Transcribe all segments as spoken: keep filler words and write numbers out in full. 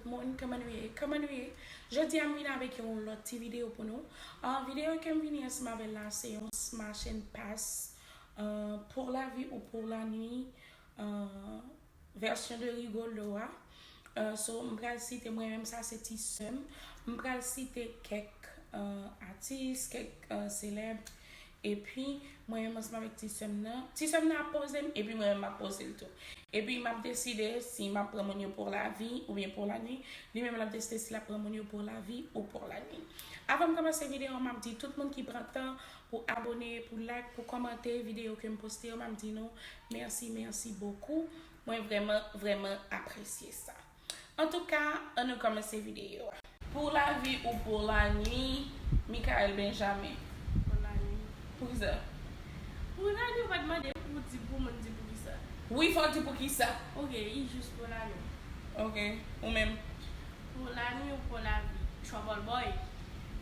Moun, kòman nou ye? Kòman nou ye? Jodi a m vin avèk yon lòt ti videyo pou nou. Ah, videyo ke m vini ansanm avè l la, se yon smash and pass, ah, pour la vie ou pour la nuit, ah, vèsyon de Rigolo a. Ah, so, m pral site, mwen menm sa se ti sè m. M pral site kèk, ah, atis, kèk, ah, selèb. Epi, mwen menm ansanm avèk ti sè m nan. Ti sè m nan ap poze m, epi mwen menm m ap poze l tou. Epi, m ap deside si m ap pran moun yo pour la vie oubyen pour la nuit. Li menm l ap deside si l ap pran moun yo pour la vie ou pour la nuit. Avan m kòmanse videyo a, m ap di tout moun ki pran tan pou abòne, pou like, pou kòmante videyo ke m poste yo, m ap di nou mèsi, mèsi bokou. Mwen vrèman, vrèman apresye sa. Antouka, ann nou kòmanse videyo a. Pour la vie ou pour la nuit, Michael Benjamin. Pour la nuit. Poukisa? Pour la nuit, ou pa t mande pou di pou moun di poukisa. Wi, fò w di poukisa. Ok, e jis pour la nuit. Ok, ou menm? Pour la nuit ou pour la vie? Trouble Boy.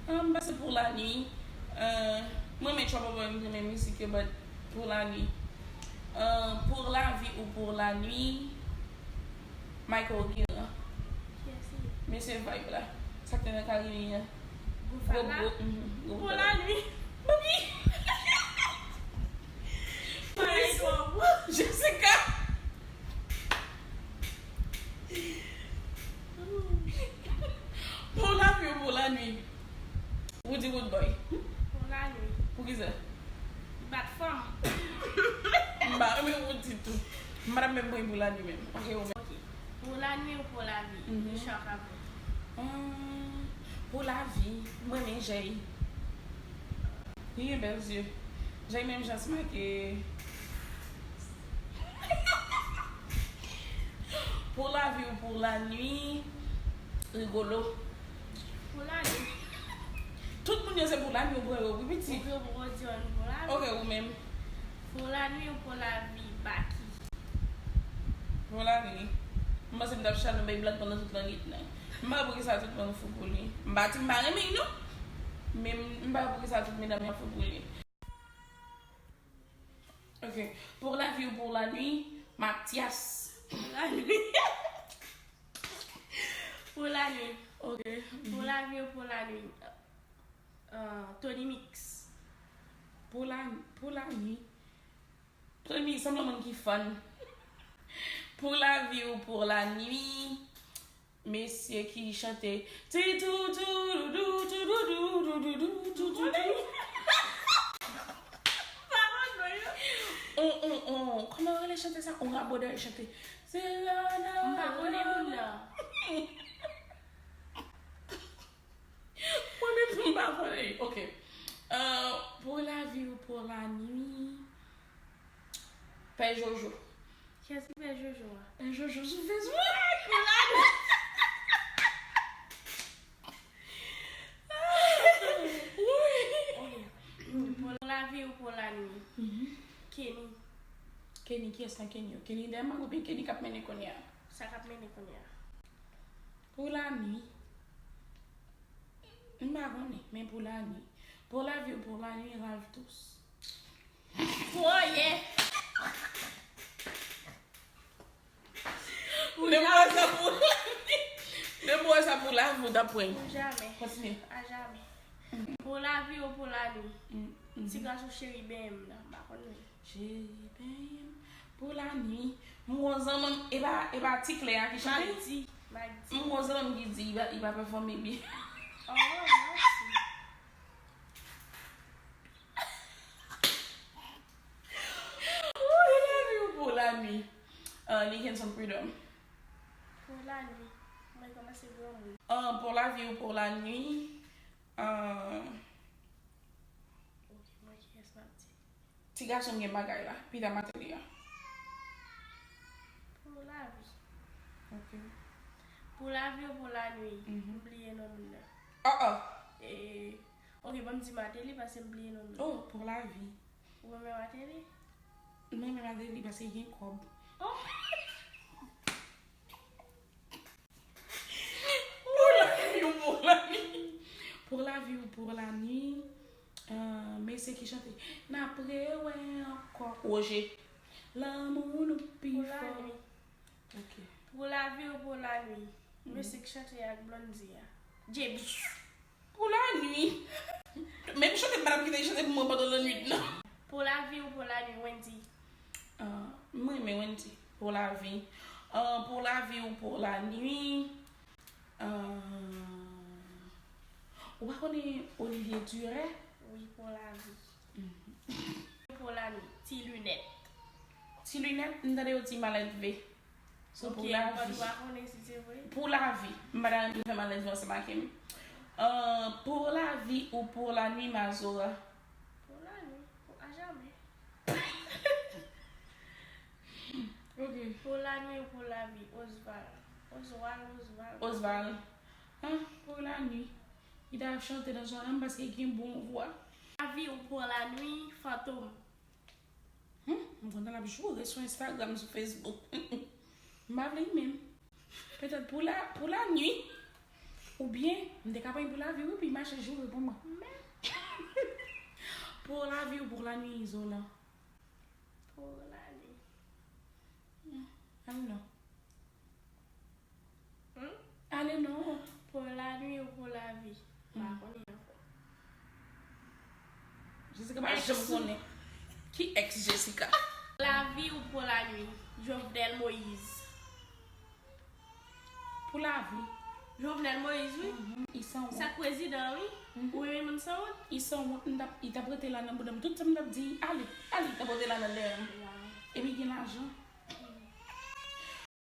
Ah, m panse pour la nuit. Euh, mwen renmen Trouble Boy, m renmen mizik yo, but pour la nuit. Euh, pour la vie ou pour la nuit, Michael Guérin. Kiyès li? Mesye vibe la. Sa k te nan Karibi an. Gwo fala? Gwo, gwo, mhm, gwo fala. Pour la nuit. Papi! Papi! Jessica! Pour la vie ou pour la nuit? Roody Roodboy. Pour la nuit. Poukisa? Li bat fanm. M pa renmen Roody tou. M pa t ap menm pran pour la nuit menm. Ok, ou menm. Ok. Pour la nuit ou pour la vie? Mhm. Richard Cabrel. Hum, pour la vie, mwen renmen Jay. Li gen bèl zye. Jay menm jan sma ke. Pour la vie ou pour la nuit, Rigolo. Pour la nuit. Tout moun yo se pour la nuit ou pran yo, wi, pitit. Ou pran yo pou di yon pour la nuit. Ok, ou menm. Pour la nuit ou pour la vie, Baky. Pour la nuit. M panse m t ap chale yon bay blag pandan tout lannwit lan. M pa wè poukisa tout moun fou pou li. M pa di m pa renmen l non. Men m pa wè poukisa tout medam yo fou pou li. Ok. Pour la vie ou pour la nuit, Mathias. Pour la nuit. Pour la nuit. Ok. Pour la vie ou pour la nuit. Euh, Tony Mix. Pour la, pour la nuit. Tony Mix sanble moun ki fan. Pour la vie ou pour la nuit. Mesye ki chante ti tou tou dou tou dou dou dou dou tou tou dou. On, on, on. Kòman yo rele chante sa? On Rabodè chante. Se la la. M pa konnen moun nan. Mwen menm tou m pa konnen. Ok. Euh, pour la vie ou pour la nuit. Pè Jojo. Kiyès ki pè Jojo a? Pè Jojo sou Facebook. Pou la nuit. Wi. Ok. Pour la vie ou pour la nuit? Mhm. Kenny. Kenny, kiyès nan Kenny yo? Kenny Dema oubyen Kenny k ap mennen kounye a? Sa k ap mennen kounye a. Pour la nuit. M pa konnen, men pour la nuit. Pour la vie ou pour la nuit, Ralph Tous. Woye! Depi w wè sa pour la vie, depi w wè sa pour la vie, w t ap pran. Pou jamè. Kontinye. A jamè. Pour la vie ou pour la nuit. Mm, mm. Ti gason cheri benyen m nan, m pa konn li. Cheri benyen m. Pour la nuit. M gon zanmanm, e pa, e pa Ti Klè a ki chante? Magdi, Magdi. M gon zanmanm ki di li pa, li pa pèfòme byen. Oh, mèsi. Pour la vie ou pour la nuit? Ah, Nickenson Prud'homme. Pour la nuit. Mwen kòmanse granmoun. Ah, pour la vie ou pour la nuit? Ah. Ok, mwen kiyès m ap di? Ti gason m gen bagay la, Peter Martelly a. Pour la vie. Ok. Pour la vie ou pour la nuit? Mhm. M bliye non moun nan. Oh, oh. Eh, ok, ban m di Martelly paske m bliye non moun nan. Oh, pour la vie. Ou renmen Martelly? M renmen Martelly paske li gen kòb. Oh. Pour la vie ou pour la nuit? Pour la vie ou pour la nuit? Euh, mesye ki chante. N ap rewè ankò. Roger. Lanmou nou pi fò. Pour la nuit. Ok. Pour la vie ou pour la nuit? Mesye k chante ak Blondie a. James. Pou lannuit. Menm chante m pa t ap kite l chante pou mwen pandan lannuit nan. Pou lavi ou pou lannuit, Wendy? Ah, m renmen Wendy. Pou lavi. Ah, pou lavi ou pou lannuit. Ah, ou pa konnen Olivier Duré? Wi, pou lavi. Pou lannuit, ti linèt. Ti linèt, m tande yo di malèdve. So, pou Ok, lavi. But ou pa konnen si se vre? Pou lavi. M pa ta renmen fè malèdve ansanm ak m. Ah, pou lavi ou pou lannuit, Mazora? Pou lannuit, pou ajamè. Ok. Pou lannuit ou pou lavi, Osval. Oswal, Osval. Osval. Ah, pou lannuit. Li ta ap chante nan zòn nan paske gen bon vwa. Lavi ou pou lannuit, Fantom. Hmm, m kontan l ap joure sou Instagram, sou Facebook. M pa vle li menm. Petèt pou la, pou lannuit. Oubyen, m te ka pran pou lavi, wi, pou l mache joure pou mwen. Pou lavi ou pou lannuit, Izolan? Pou lannuit. Ale non. Hmm? Ale non. Pou lannuit ou pou lavi? M pa konnen ankò. Jessica pa janm konnen. Ki ex Jessica? Lavi ou pou lannuit? Jovenel Moïse. Pou lavi. Jovenel Moïse, wi. Mhm, li sanwont. Sa k prezidan, wi. Ou renmen moun sanwont? Li sanwont, m t ap, li t ap rete la nan bouda m. Tout sa m t ap di, ale, ale, li t ap rete la nan dèyè m. Epi gen lajan.